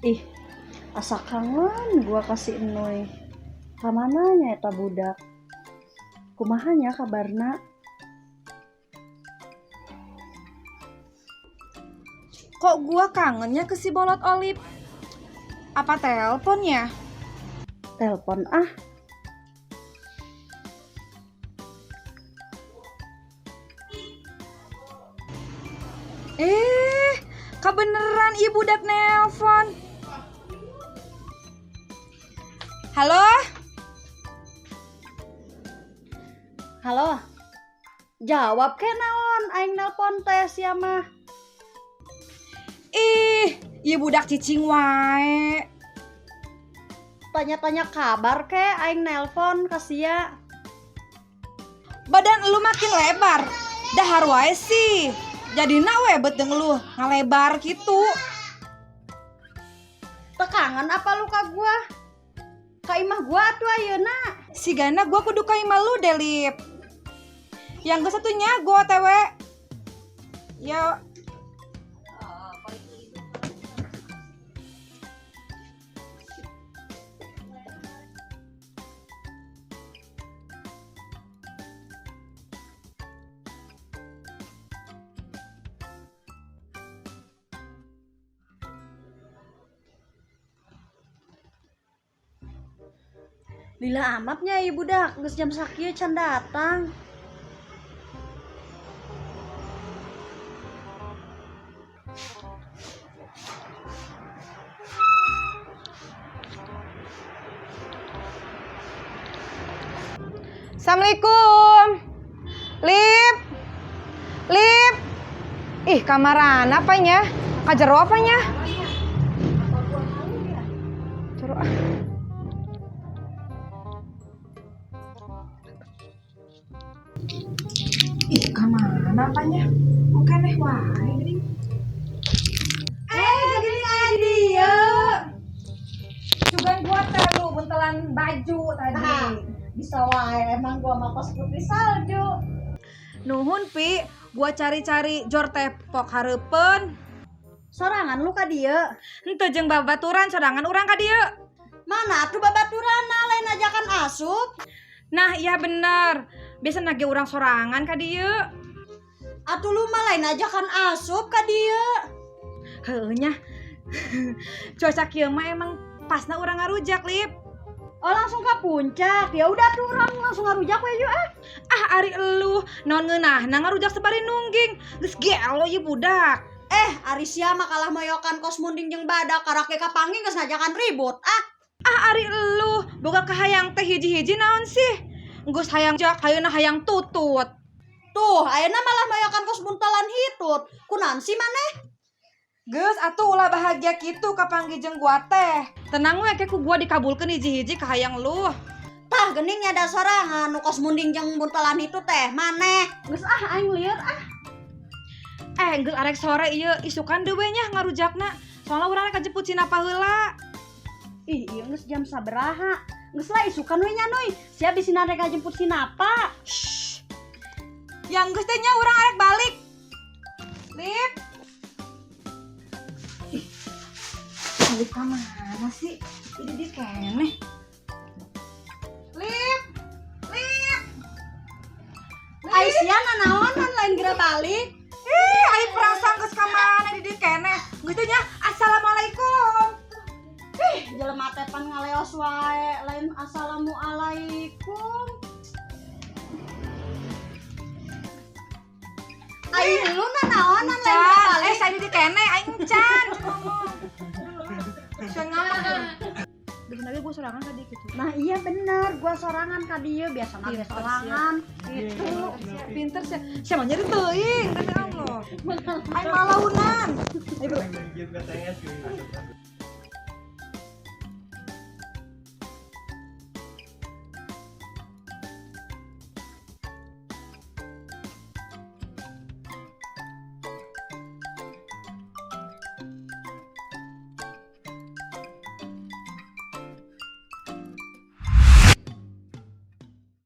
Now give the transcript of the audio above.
Ih, asa kangen gua ka si Enoy. Kamana nya eta budak? Kumaha nya kabarna? Kok gua kangennya ke si bolot Olip? Apa teleponnya? Telepon ah. Kebeneran ibu budak nelpon. Halo? Halo? Jawab ke naon aing nelpon teh sia mah. Ih, ieu budak cicing wae. Tanya-tanya kabar ke aing nelpon ka sia. Badan lu makin lebar. Dahar wae sih. Jadina we beteng lu ngalebar gitu. Tekangan apa lu ka gua? Ka imah gua atuh ayeuna. Sigana gua kudu ka imah lu deh, Lip. Yang ke satunya gua OTW. Ya. Lila amatnya ibu dak, geus jam sakieu can datang. Assalamualaikum. Lip. Lip. Ih, kamaran apanya? Kajero apanya? Jero ah. Ih, kamana apanya? Oke neh wae geuning. Geuning aya di dieu. Cugan gua teh lu buntelan baju tadi. Nah, bisa wae emang gua mah kos putri salju. Nuhun Pi, gua cari-cari jor tepok hareupeun. Sorangan lu ka dieu? Henteu jeung babaturan sorangan urang ka dieu. Mana atuh babaturanna lain ajakan asup? Nah, iya bener. Biasa nage urang sorangan ka dieu. Atuh lu mah lain ajakan asup ka dieu. Heueuh nya. Cuaca kieu mah emang pasna urang ngarujak, Lip. Oh, langsung ke puncak. Ya udah tuh urang langsung ngarujak we yuk ah. Ah, ari elu naon ngeunahna ngarujak sabari nungging. Geus gelo ieu budak. Ari sia mah kalah moyokan kos munding jeung badak karake kapanggih geus ngajakan ribut ah. Ah, ari elu boga kahayang teh hiji-hiji naon sih? Geus hayang jak, hayeuna hayang tutut. Tuh, ayeuna malah moyokan kos buntalan hitut. Kunaon sih maneh? Geus atuh ulah bahagia kitu kapanggih jeung gua teh. Tenang we ke ku gua dikabulkeun hiji-hiji kahayang lu. Tah geuning nya da sorangan nu kos munding jeung buntalan hitut teh maneh. Geus ah aing lieur ah. Geus arek sore ieu isukan deui we nya ngarujakna. Soalna urang rek kajemput si Napa heula. Ih, ieu geus jam sabaraha? Geus lah isukan we nya Nuy. Sia bisi rek ngajemput si Napa. Shh. Yang geus teh nya urang arek balik. Lip. Ih, Lip ka mana sih? Ini dia keneh. Lip. Lip. Ai sia nanaonan lain geura balik. Ih, ai perasaan geus ka mana di dieu keneh. Geus teh nya assalamualaikum. Ih, jelema teh pan ngaleos wae, lain assalamualaikum. Ai lu nanaonan lain geura balik. Saya di dieu keneh, aing encan. Sia ngomong. Sebenarnya gua sorangan tadi gitu. Nah iya bener, gua sorangan ka dieu, biasa mah Pinter sorangan gitu. Pinter sih. Siapa nyari teuing demi Allah. Aing malaunan. Ayo bro.